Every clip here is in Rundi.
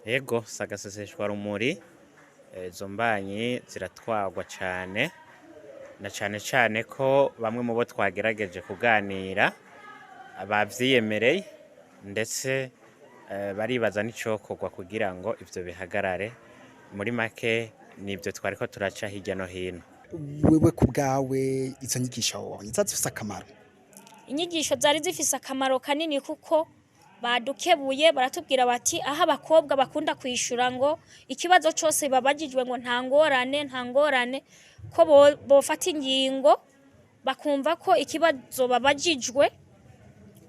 Ego sagaseseshwa rumuri, izo mbanyi ziratwagwa cane na cane cane ko bamwe mu bo twagerageje kuganira bavyiyemereye, ndetse baribaza n'icokorwa kugira ngo ivyo bihagarare. Muri make nivyo twariko turaca hirya no hino. Wewe ku bwawe, izo nyigisho wabonye zari zifise akamaro? Inyigisho zari zifise akamaro kanini, kuko badukebuye baratubwira bati aho abakobwa bakunda kwishura ngo ikibazo cose babajijwe ngo nta ngorane, nta ngorane, ko bofata ingingo bakumva ko ikibazo babajijwe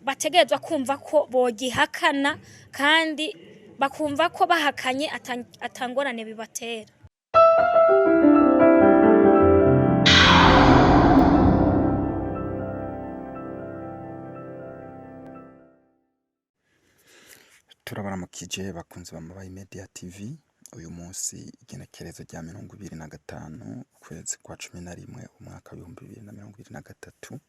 bategerezwa kumva ko bogihakana, kandi bakumva ko bahakanye atangorane bibatera. Turabaramukije bakunzi ba Mabayi Media TV. Uyu munsi igenekerezo rya 25 ukwezi kwa 11 umwaka w'2023,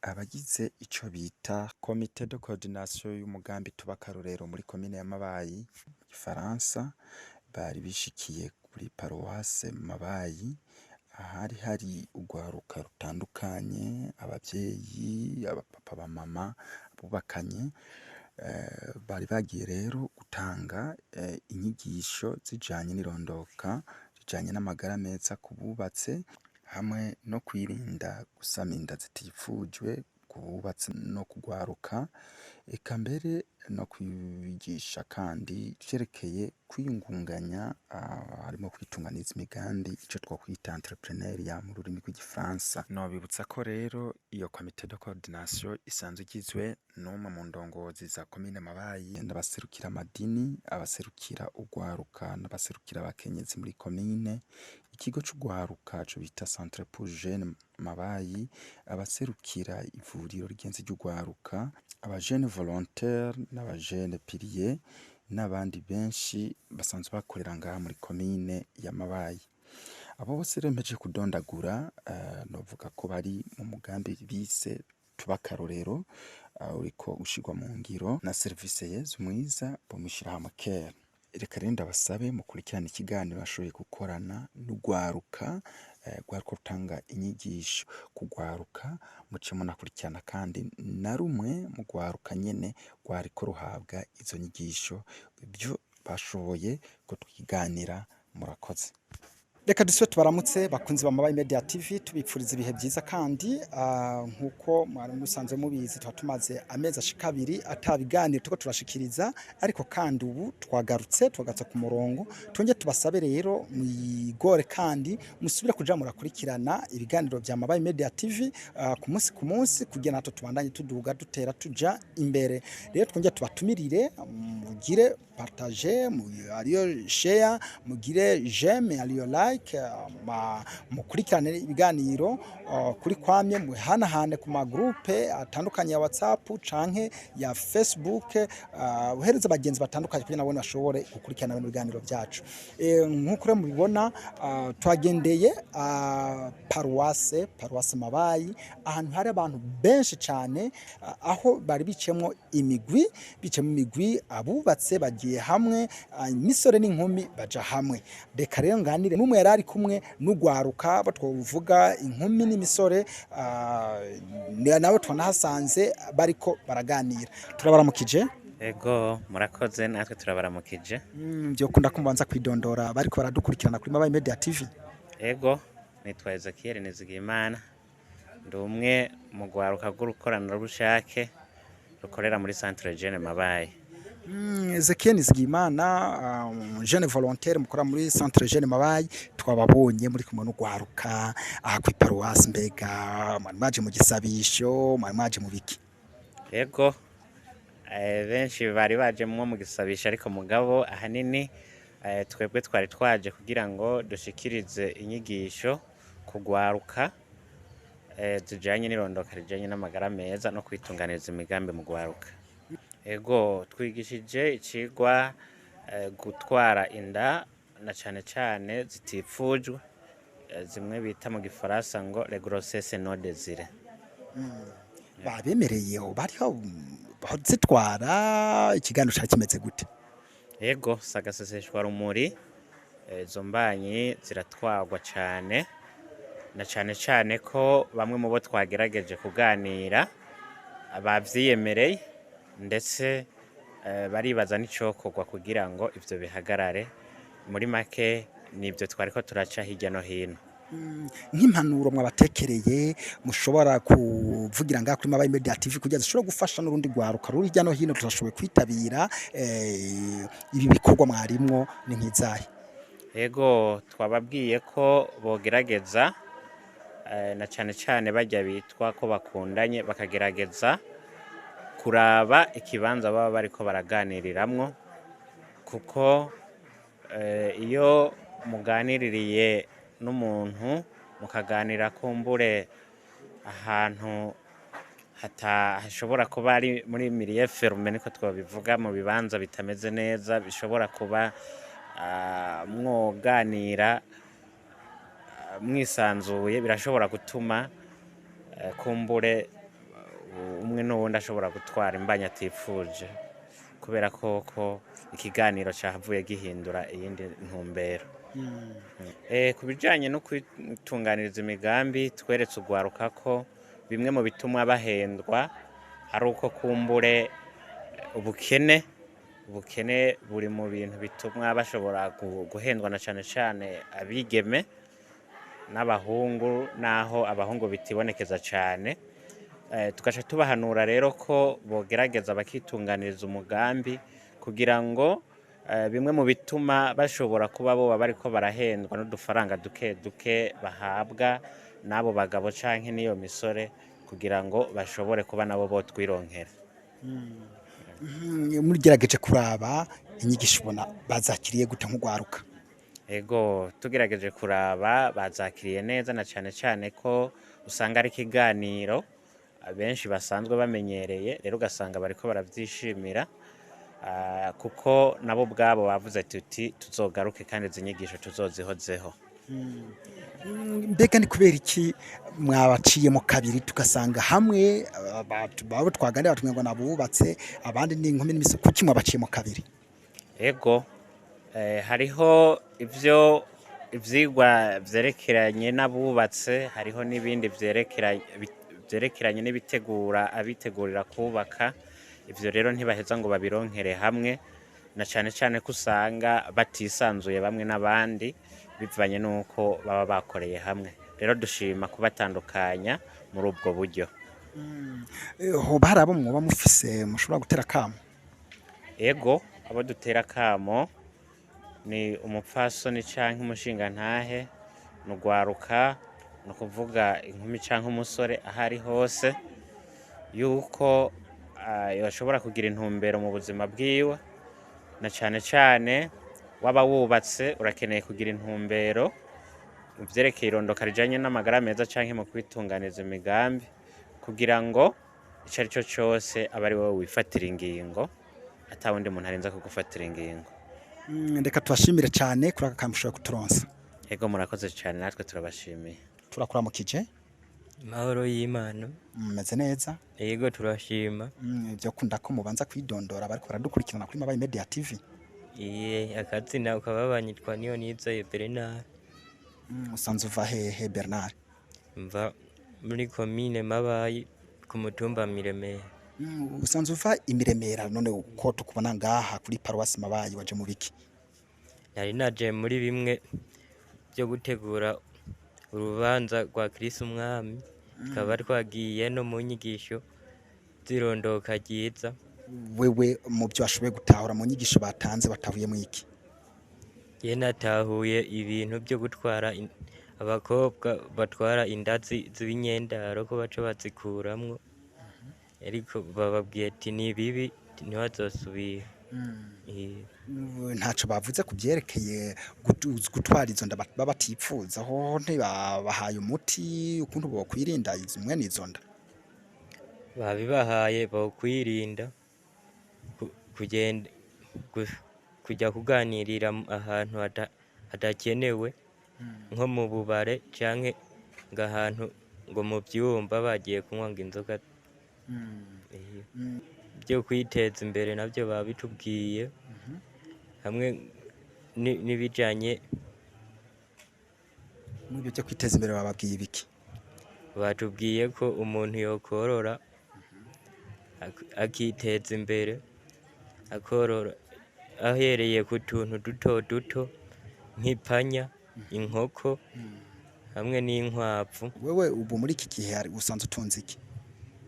abagize ico bita comité de coordination y'umugambi Tuba Akarorero muri komine ya Mabayi mu gifaransa, bari bishikiye kuri paruwase Mabayi, ahari hari urwaruka rutandukanye, abavyeyi, abapapa, abamama bubakanye. Bari bagiye rero gutanga inyigisho zijanye n'irondoka rijanye n'amagara meza ku bubatse, hamwe no kwirinda gusama inda zitifujwe ku bubatse no kugwaruka, eka mbere no kwigisha kandi ivyerekeye kwiyungunganya, harimo kwitunganiza imigambi, ico twokwita entrepreneuriat mu rurimi rw'igifaransa. Nobibutsa ko rero iyo comité de coordination isanzwe igizwe n'umwe mu ndongozi za komine Mabayi, n'abaserukira amadini, abaserukira urwaruka n'abaserukira abakenyezi muri komine, ikigo c'urwaruka co bita Centre pour Jeunes Mabayi, abaserukira ivuriro rigenzi ry'urwaruka, aba jeunes volontaires n'aba jeunes piliers, n'abandi benshi basanzwe bakorera ngaha muri komine ya Mabayi. Abo bose rero mpejeje kudondagura, novuga ko bari mu mugambi bise Tuba Akarorero, uriko ushirwa mu ngiro na service Yezu Mwiza bo mw'ishirahamwe Care. Reka rero ndabasabe mukurikirane ikiganiro bashoboye gukorana n'urwaruka rwariko rutanga inyigisho ku rwaruka, muce munakurikirana kandi na rumwe mu rwaruka nyene rwariko ruhabwa izo nyigisho, ivyo bashoboye kutwiganira. Murakoze. Reka dusubire tubaramutse bakunzi ba Mabayi Media TV, tubipfuriza ibihe byiza, kandi nkuko mwari musanzwe mubizi, tuba tumaze amezi ashika 2 ata biganiro turiko turashikiriza, ariko kandi ubu twagarutse ku murongo. Twongeye tubasabe rero mwigore kandi musubire kuja murakurikirana ibiganiro vya Mabayi Media TV ku munsi ku munsi, kugira natwe tubandanye tuduga dutera tuja imbere. Rero twongeye tubatumirire mugire partage, ariyo share, mugire j'aime, ariyo like, mukurikirane ibiganiro kuri kwamye, muhanahane ku ma groupe atandukanye ya WhatsApp canke ya Facebook, uhereze bagenzi batandukanye kugira nabo bashobore gukurikirana bino biganiro byacu. Nkuko rero mubibona, twagendeye paruwase Mabayi, ahantu hari abantu benshi cyane, aho bari biciyemwo imigwi, abubatse bagiye hamwe, imisore n'inkumi baja hamwe. Reka rero nganire n'umwe yari ari kumwe n'ugwaruka, bo twovuga inkumi n'imisore, nawe twanahasanze bariko baraganira. Turabaramukije. Ego, murakoze, natwe turabaramukije. Vyokunda ko mubanza kwidondora bariko baradukurikirana kuri Mabayi Media TV. Ego, nitwa Ezekiel Nizigiyimana, ndi umwe mu rwaruka rw'urukoranabushake rukorera muri Centre Jeune Mabayi. Ezekiel Nizigiyimana, jeune volontaire mukora muri Centre Jeune Mabayi, twababonye muri kumwe n'ugwaruka aha kuri paruwasi. Mbega mwari mwaje mu gisabisho, mwari mwaje mu biki? Ego, benshi bari baje mwo mu gisabisho, ariko mugabo ahanini twebwe twari twaje kugira ngo dushikirize inyigisho ku rwaruka zijanye n'irondoka rijanye n'amagara meza no kwitunganiriza imigambi mu rwaruka. Ego, twigishije icigwa gutwara inda na cane cane zitifujwe, zimwe bita mu gifaransa ngo les grossesses non désirées. Babemereye bariho zitwara? Ikiganiro cari kimeze gute? Ego sagaseseshwa rumuri, izo mbanyi ziratwarwa cane, na cane cane ko bamwe mu bo twagerageje kuganira bavyiyemereye, ndetse baribaza n'icokorwa kugira ngo ivyo bihagarare. Muri make nivyo twariko turaca hirya no hino. Nk'impanuro mwabatekereye mushobora kuvugira ngaha kuri Mabayi Media TV kugira zishobore gufasha n'urundi rwaruka ruri hirya no hino tutashoboye kwitabira ibi bikorwa mwarimwo, ni nk'izahe? Ego, twababwiye ko bogerageza, na cane cane barya bitwa ko bakundanye, bakagerageza kuraba ikibanza baba bariko baraganiriramwo, kuko iyo muganiririye n'umuntu mukaganira kumbure ahantu hashobora kuba ari muri milieu fermé, niko twobivuga, mu bibanza bitameze neza, bishobora kuba mwoganira mwisanzuye, birashobora gutuma kumbure umwe n'uwundi ashobora gutwara imbanyi atifuje, kubera koko ikiganiro cahavuye gihindura iyindi ntumbero. Ku bijanye no kwitunganiriza imigambi, tweretse urwaruka ko bimwe mu bituma bahendwa ari uko kumbure ubukene buri mu bintu bituma bashobora guhendwa, na cane cane abigeme n'abahungu, naho abahungu bitibonekeza cane. Tugaca tubahanura rero ko bogerageza bakitunganiriza umugambi, kugira ngo bimwe mu bituma bashobora kuba boba bariko barahendwa n'udufaranga duke duke bahabwa n'abo bagabo canke n'iyo misore, kugira ngo bashobore kuba nabo botwironkera. Mugerageje kuraba inyigisho, ubona bazakiriye gute nk'urwaruka? Ego, tugerageje kuraba bazakiriye neza, na cane cane ko usanga ari ikiganiro abenshi basanzwe bamenyereye, rero ugasanga bariko baravyishimira, kuko nabo ubwabo bavuze tuti tuzogaruke kandi izi nyigisho tuzozihozeho. Mbega ni kubera iki mwabaciyemo kabiri, tugasanga hamwe abo twaganira batubwira ngo nabubatse, abandi ni inkumi n'imisore? Kuki mwabaciyemo kabiri? Ego, hariho ivyo ivyigwa vyerekeranye n'abubatse, hariho n'ibindi vyerekeranye n'ibitegura abitegurira kubaka. Ivyo rero ntibaheza ngo babironkere hamwe, na cane cane ko usanga batisanzuye bamwe n'abandi bivanye n'uko baba bakoreye hamwe. Rero dushima kubatandukanya muri ubwo buryo. Hoba hari abo mwoba mufise mushobora gutera akamo? Ego, abo dutera akamo ni umupfasoni canke umushingantahe, ni urwaruka, ni ukuvuga inkumi canke umusore, aho ari hose, yuko yoshobora kugira intumbero mu buzima bwiwe, na cane cane waba wubatse urakeneye kugira intumbero mu vyerekeye irondoka rijanye n'amagara meza canke mu kwitunganiza imigambi, kugira ngo ico ari cyo cose abe ari wowe wifatira ingingo, ata wundi muntu arinze kugufatira ingingo. Reka tubashimire cyane kuri aka kamo mushoboye kuturonsa. Ego, murakoze cane, natwe turabashimiye. Turakuramukije. Amahoro y'Imana. Mumeze neza? Yego, turashima. Vyo kunda ko mubanza kwidondora bariko baradukurikirana kuri Mabayi Media TV. Iye, akazina ukaba banyitwa niyo nizeye Bernard. Usanzwe uva hehe, Bernard? Mva muri komine Mabayi, ku mutumba Miremera. Usanzwe uva imiremera, none uko tukubona ngaha kuri paruwasi Mabayi, waje mu biki? Nari naje muri bimwe byo gutegura urubanza rwa Kristo Umwami, tukaba twagiye no mu nyigisho z'irondoka ryiza. Wewe mu byo washoboye gutahura mu nyigisho batanze, batahuyemo iki? Ye, natahuye ibintu byo gutwara abakobwa batwara inda z'ibinyendaro, ko baca bazikuramwo, ariko bababwiye ati ni bibi, ntibazosubira. Ntaco bavuze ku byerekeye gutwara izo nda baba batipfuza? Hoho ntibabahaye umuti ukuntu bokwirinda izo mwene izo nda? Babibahaye, bokwirinda kugenda kujya kuganirira ahantu hadakenewe, nko mu bubare canke ngo ahantu ngo mu vyumba bagiye kunywa ngo inzoga. Byo kwiteza imbere navyo babitubwiye. Hamwe n'ibijanye Muri ibyo byo kwiteza imbere bababwiye ibiki? Batubwiye ko umuntu yokorora akiteza imbere, akorora ahereye ku tuntu duto duto nk'ipanya, inkoko hamwe n'inkwavu. Wewe ubu muri iki gihe usanzwe utunze iki?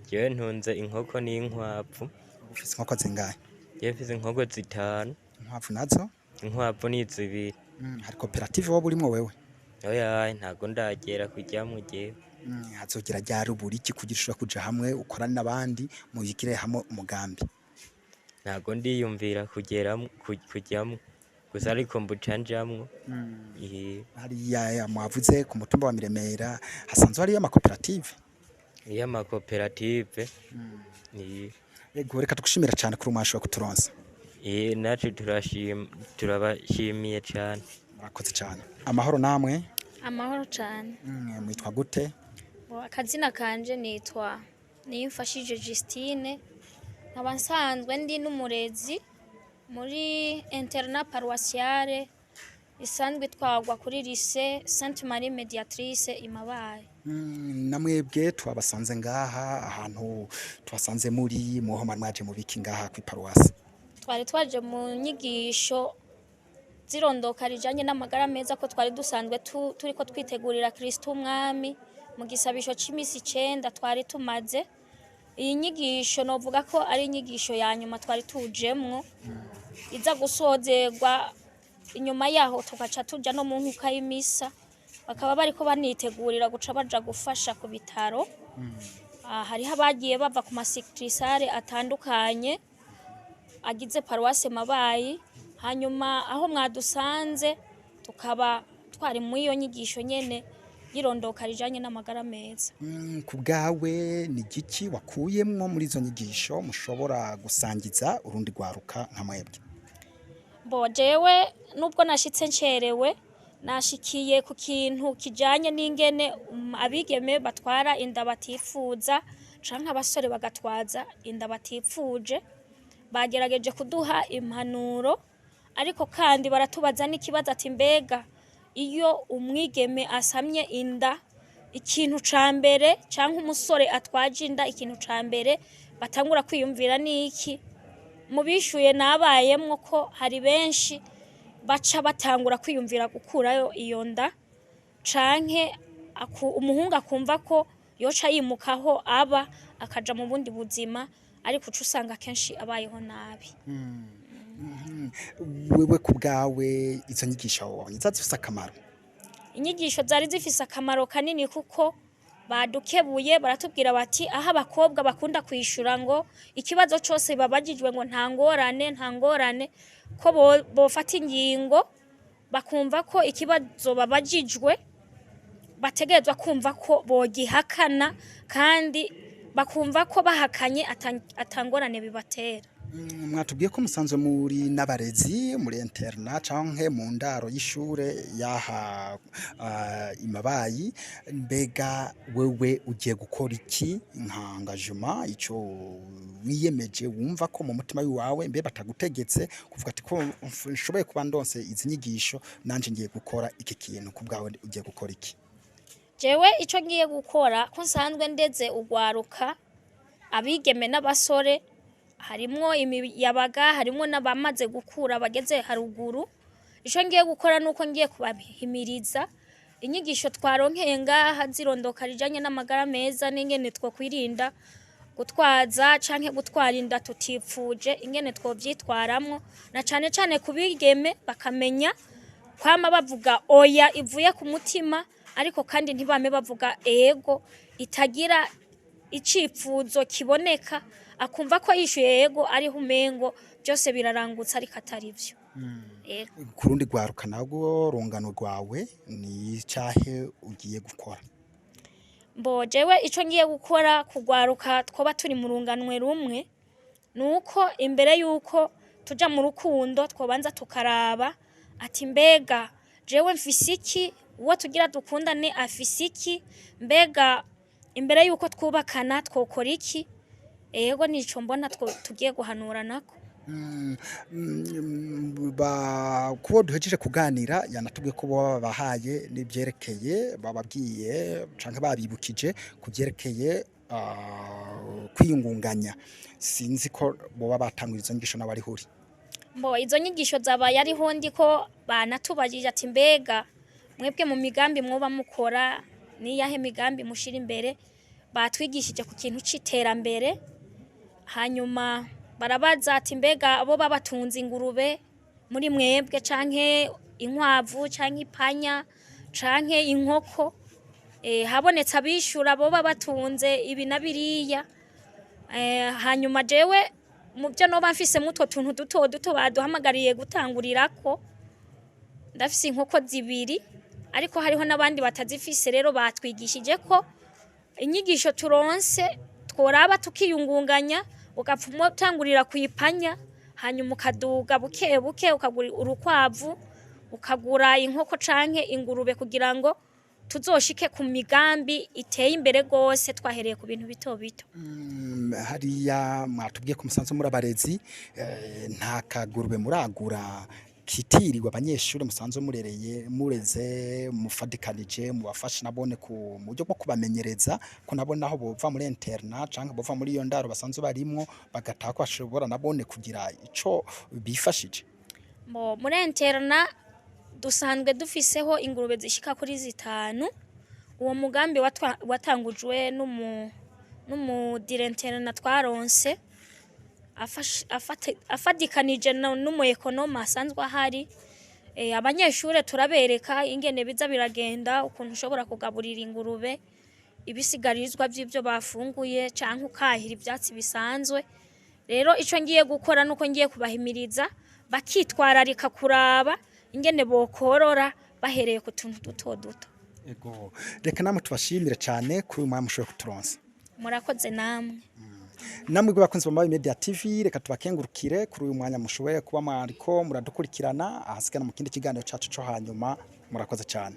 Jewe ntunze inkoko n'inkwavu. Ufise inkoko zingahe? Jewe mfise inkoko 5. Inkwavu nazo? Inkwavu ni 2. Hari koperative woba urimwo wewe? Oya, ntago ndagera kujamwo jewe. Hazogera ryari ubura iki kugira ushobore kuja hamwe ukorane n'abandi mubigire hamwe umugambi? Ntago ndiyumvira kujamwo gusa, ariko mbuca njamwo. Hariya mwavuze ku mutumba wa Miremera hasanzwe hariyo amakoperative? Iyo amakoperative. Ego, reka tugushimira cane kuri umwanya washoboye kuturonsa. Natwe turabashimiye cane. Murakoze cane. Amahoro namwe? Amahoro cane. Mwitwa gute? Akazina kanje nitwa Niyimfashije Justine, nkaba nsanzwe ndi n'umurezi muri internat paroissiale isanzwe itwarwa kuri lycée Sainte Marie Mediatrice i Mabayi. Namwebwe twabasanze ngaha ahantu twasanze muri muho mwari mwaje mu biki ngaha kw'iparuwasi? Twari twaje mu nyigisho zirondoka rijanye n'amagara meza, ko twari dusanzwe turiko twitegurira Kristo Umwami mu gisabisho c'imisi 9 twari tumaze. Iyi nyigisho novuga ko ari inyigisho ya nyuma twari tujemwo, iza gusozerwa inyuma yaho tugaca tuja no mu nkuka y'imisa. Bakaba bariko banitegurira guca baja gufasha ku bitaro. Hariho abagiye bava ku masikirisare atandukanye agize paruwase Mabayi. Hanyuma aho mwadusanze tukaba twari muri iyo nyigisho nyene yirondoka rijanye n'amagara meza. Ku bwawe ni igiki wakuyemwo muri izo nyigisho mushobora gusangiza urundi rwaruka nka mwebwe? Bo jewe nubwo nashitse ncerewe, nashikiye ku kintu kijanye n'ingene abigeme batwara inda batifuza canke abasore bagatwaza inda batifuje. Bagerageje kuduha impanuro, ariko kandi baratubaza n'ikibazo ati mbega iyo umwigeme asamye inda ikintu ca mbere, canke umusore atwaje inda ikintu ca mbere batangura kwiyumvira niki? Mu bishuye nabayemwo ko hari benshi baca batangura kwiyumvira gukurayo iyo nda, canke umuhungu akumva ko yoca yimukaho aba akaja mu bundi buzima, ariko uca usanga kenshi abayeho nabi. Wewe ku bwawe izo nyigisho wabonye zari zifise akamaro? Inyigisho zari zifise akamaro kanini, kuko badukebuye baratubwira bati aho abakobwa bakunda kwishura ngo ikibazo cose babajijwe ngo nta ngorane, nta ngorane, ko bofata ingingo bakumva ko ikibazo babajijwe bategerezwa kumva ko bogihakana, kandi bakumva ko bahakanye atangorane bibatera. Mwatubwiye ko musanzwe muri n'abarezi muri internat canke mu ndaro y'ishure yaha i Mabayi. Mbega wewe ugiye gukora iki nka engagement, ico wiyemeje wumva ko mu mutima wawe, mbe batagutegetse kuvuga ati ko nshoboye kuba ndonse izi nyigisho nanje ngiye gukora iki kintu, ku bwawe ugiye gukora iki? Jewe ico ngiye gukora, ko nsanzwe ndeze ugwaruka, abigeme n'abasore, harimwo imiyabaga, harimwo n'abamaze gukura bageze haruguru, ico ngiye gukora nuko ngiye kubahimiriza inyigisho twaronkeye ngaha zirondoka rijanye n'amagara meza, n'ingene twokwirinda gutwaza canke gutwara inda tutifuje, ingene twovyitwaramwo, na cane cane ku bigeme bakamenya kwama bavuga oya ivuye ku mutima, ariko kandi ntibame bavuga ego itagira icifuzo kiboneka, akumva ko yishuye ego ariho umengo byose birarangutse, ariko atari vyo. Ego. Ku rundi rwaruka narwo rungano rwawe ni icahe ugiye gukora? Mbo jewe ico ngiye gukora kugwaruka twoba turi mu runganwe rumwe, nuko imbere yuko tuja mu rukundo twobanza tukaraba ati mbega jewe mfise iki, uwo tugira dukundane afise iki, mbega imbere yuko twubakana twokora iki. Ego, nico mbona tugiye guhanuranako. Kubo duhejeje kuganira yanatubwiye ko boba babahaye n'ivyerekeye, bababwiye canke babibukije ku vyerekeye kwiyungunganya. Sinzi ko boba batanguye izo nyigisho nawe ariho uri. Mbo izo nyigisho zabaye ariho ndi, ko banatubajije ati: "Mbega mwebwe mu migambi mwoba mukora, niyahe migambi mushira imbere?" Batwigishije ku kintu c'iterambere, hanyuma barabaza ati: "Mbega abo babatunze ingurube muri mwebwe, canke inkwavu, canke ipanya, canke inkoko?" Habonetse abishura boba batunze ibi na biriya. Hanyuma jewe mu byo noba mfise mutwo tuntu duto duto baduhamagariye gutangurirako, ndafise inkoko zibiri, ariko hariho n'abandi batazifise. Rero batwigishije ko inyigisho turonse tworaba tukiyungunganya, ugapfuma utangurira kwipanya, hanyuma ukaduga buke buke, ukagura urukwavu, ukagura inkoko canke ingurube, kugira ngo tuzoshike ku migambi iteye imbere gose twahereye ku bintu bito bito. Hariya mwatubwiye ko musanzwe muri abarezi, nta kagurube muragura kitiriwe abanyeshuri musanzwe murereye, mureze, mufadikanije, mubafashe nabone ku mu buryo bwo kubamenyereza, ko nabo naho bova muri internat canke bova muri iyo ndaro basanzwe barimwo bagataha, ko bashobora nabone kugira ico bifashije? Mo muri internat dusanzwe dufiseho ingurube zishika kuri zitanu. Uwo mugambi watangujwe n'umu directeur twaronse, afadikanije n'umu économe asanzwe ahari. Abanyeshure turabereka ingene biza biragenda, ukuntu ushobora kugaburira ingurube ibisigarizwa vy'ivyo bafunguye, canke ukahira ivyatsi bisanzwe. Rero ico ngiye gukora nuko ngiye kubahimiriza bakitwararika kuraba ingene bokorora bahereye ku tuntu duto duto. Ego, reka namwe tubashimire cyane kuri uyu mwanya mushoboye kuturonsa. Murakoze namwe. Namwe bakunzi ba Mabi Media TV, reka tubakengurukire kuri uyu mwanya mushoboye kuba mwariko muradukurikirana. Ahasigana mu kindi kiganiro cacu co hanyuma. Murakoze cyane.